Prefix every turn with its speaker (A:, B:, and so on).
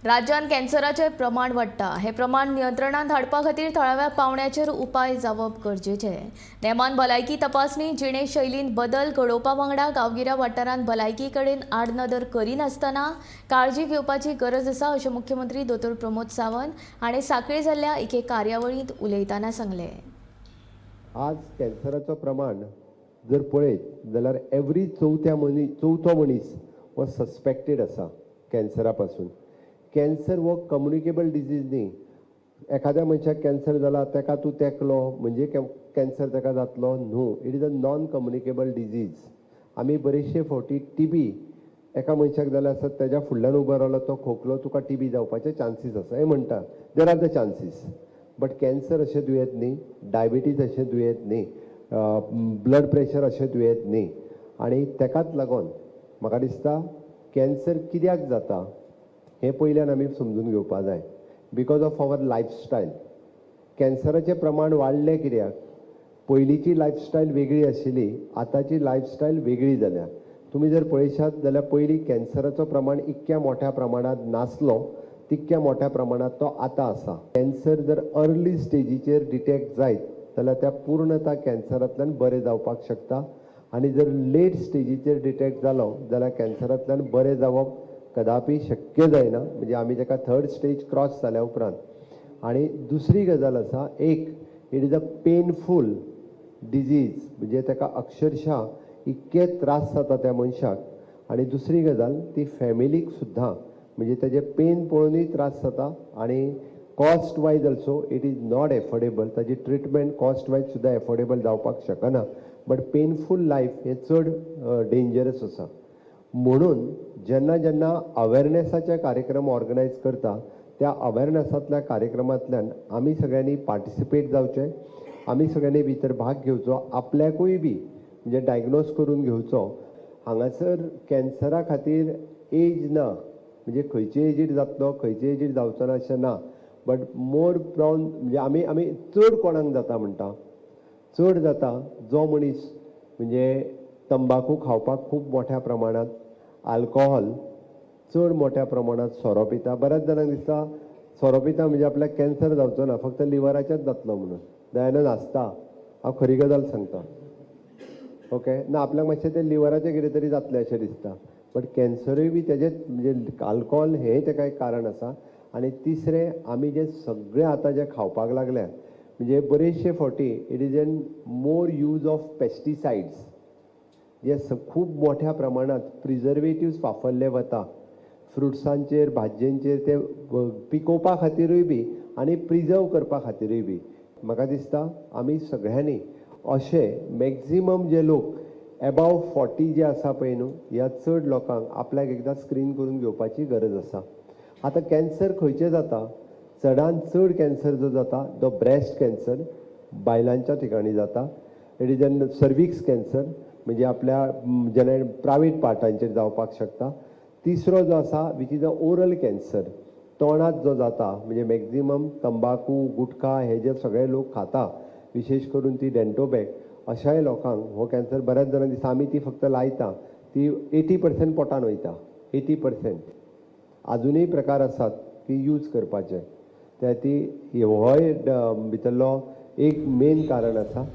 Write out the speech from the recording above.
A: राज्यांत कॅन्सराचें प्रमाण वाडटा. हें प्रमाण नियंत्रणांत हाडपा खातीर थळाव्या पावंड्याचेर उपाय जावप गरजेचें. नेमान भलायकी तपासणी, जिणेशैलींत बदल घडोवपा वांगडा गांवगिऱ्या वाठारांत भलायकी कडेन आडनदर करिनासतना काळजी घेवपाची गरज आसा, अशें मुख्यमंत्री दोतोर प्रमोद सावंत हांणी सांखळे जाल्ल्या एके कार्यावळींत उलयतना सांगलें.
B: आज कॅन्सराचो प्रमाण जर पळयत जाल्यार एवरी चवथ्या मनीस, चवथो मनीस हो सस्पेक्टेड आसा कॅन्सरा पासून. कॅन्सर हो कम्युनिकेबल डिजीज न्ही. एखाद्या मनशाक कॅन्सर जाला, ताका तूं तेंकलो म्हणजे कॅन्सर ताका जातलो न्हू. It is a non communicable disease. आमी बरेचशे फावटी टीबी एका मनशाक जाल्यार आसत, ताज्या फुडल्यान उबो रावलो, तो खोकलो, तुका टीबी जावपाचे चान्सीस आसा हें म्हणटा. There are the chances, but cancer अशें दुयेंत न्ही, डायबिटीज अशें दुयेंत न्ही, ब्लड प्रेशर अशें दुयेंत न्ही. आनी ताकाच लागून म्हाका दिसता, कॅन्सर कित्याक जाता हें पयल्यान आमी समजून घेवपा जाय, because of our lifestyle. कॅन्सराचें प्रमाण वाडलें कित्याक? पयलींची लायफस्टायल वेगळी आशिल्ली, आतांची लायफस्टायल वेगळी जाल्या. तुमी जर पळयशात जाल्यार पयलीं कॅन्सराचो प्रमाण इतक्या मोठ्या प्रमाणांत नासलो, तितक्या मोठ्या प्रमाणांत तो आतां आसा. कॅन्सर जर अर्ली स्टेजीचेर डिटेक्ट जायत जाल्यार त्या पूर्णता कॅन्सरांतल्यान बरें जावपाक शकता आनी जर लेट स्टेजीचेर डिटेक्ट जालो जाल्यार कॅन्सरांतल्यान बरें जावप कदापी शक्य जायना, म्हणजे आमी ताका थर्ड स्टेज क्रॉस जाल्या उपरांत. आनी दुसरी गजाल आसा एक, it is a painful disease, म्हणजे ताका अक्षरशः इतके त्रास जाता त्या मनशाक. आनी दुसरी गजाल, ती फॅमिलीक सुद्दां, म्हणजे ताजे पेन पळोवनूय त्रास जाता आनी cost wise also it is not affordable. ताजी ट्रिटमेंट कॉस्ट वायज सुद्दां एफोर्डेबल जावपाक शकना. बट पेनफूल लायफ हें चड डेंजरस आसा. म्हणून जेन्ना जेन्ना अवेरनेसाचे कार्यक्रम ऑर्गनायज करता, त्या अवेरनेसांतल्या कार्यक्रमांतल्यान आमी सगळ्यांनी पार्टिसिपेट जावचें, आमी सगळ्यांनी भितर भाग घेवचो, आपल्याकूय बी म्हणजे डायग्नोज करून घेवचो. हांगासर कॅन्सरा खातीर एज ना, म्हणजे खंयचे एजीर जातलो, खंयचे एजीर जावचो ना अशें ना. बट मोर प्रॉन, म्हणजे आमी चड कोणाक जाता म्हणटा, चड जाता जो मनीस म्हणजे तंबाकू खावपाक खूब मोठ्या प्रमाणांत, आल्कोहॉल चड मोठ्या प्रमाणांत, सोरो पिता. बऱ्याच जाणांक दिसता सोरो पिता म्हणजे आपल्याक कॅन्सर जावचो ना, फक्त लिवराचेच जातलो म्हणून. दयानंद आसता, हांव खरी गजाल सांगता, ओके? ना, आपल्याक मातशें तें लिवराचें कितें तरी जातलें अशें दिसता, बट कॅन्सरूय बी तेजेच, म्हणजे आल्कोहॉल हें तेका एक कारण आसा. आनी तिसरें, आमी जें सगळें आतां जें खावपाक लागल्यात, म्हणजे बरेचशे फावटी it is an more use of pesticides, जे खूब मोठ्या प्रमाणांत प्रिजर्वेटिव्स वापरले वता फ्रुट्सांचेर, भाजयेंचेर, ते पिकोवपा खातिरूय बी आनी प्रिजर्व करपा खातिरूय बी. म्हाका दिसता आमी सगळ्यांनी अशे मॅक्झिमम जे लोक एबाव 40 जे आसा पळय न्हू, ह्या चड लोकांक आपल्याक एकदां स्क्रीन करून घेवपाची गरज आसा. आतां कॅन्सर खंयचे जाता? चडान चड कॅन्सर जो जाता तो ब्रेस्ट कॅन्सर बायलांच्या ठिकाणी जाता. It is an cervix cancer, म्हणजे आपल्या जेणे प्रायवेट पार्टांचेर जावपाक शकता. तिसरो जो आसा, which is a oral cancer, तोंडात जो जाता, म्हणजे मॅक्झिमम तंबाकू, गुटखा हे जे सगळे लोक खाता, विशेश करून ती डेंटोबॅक, अशाय लोकांक हो कॅन्सर. बऱ्याच जाणांक दिसता आमी ती फक्त लायता, ती 80% पोटान वयता, 80%. आजुनूय प्रकार आसात की यूज करपाचे, त्या ती होय भितरलो एक मेन कारण आसा.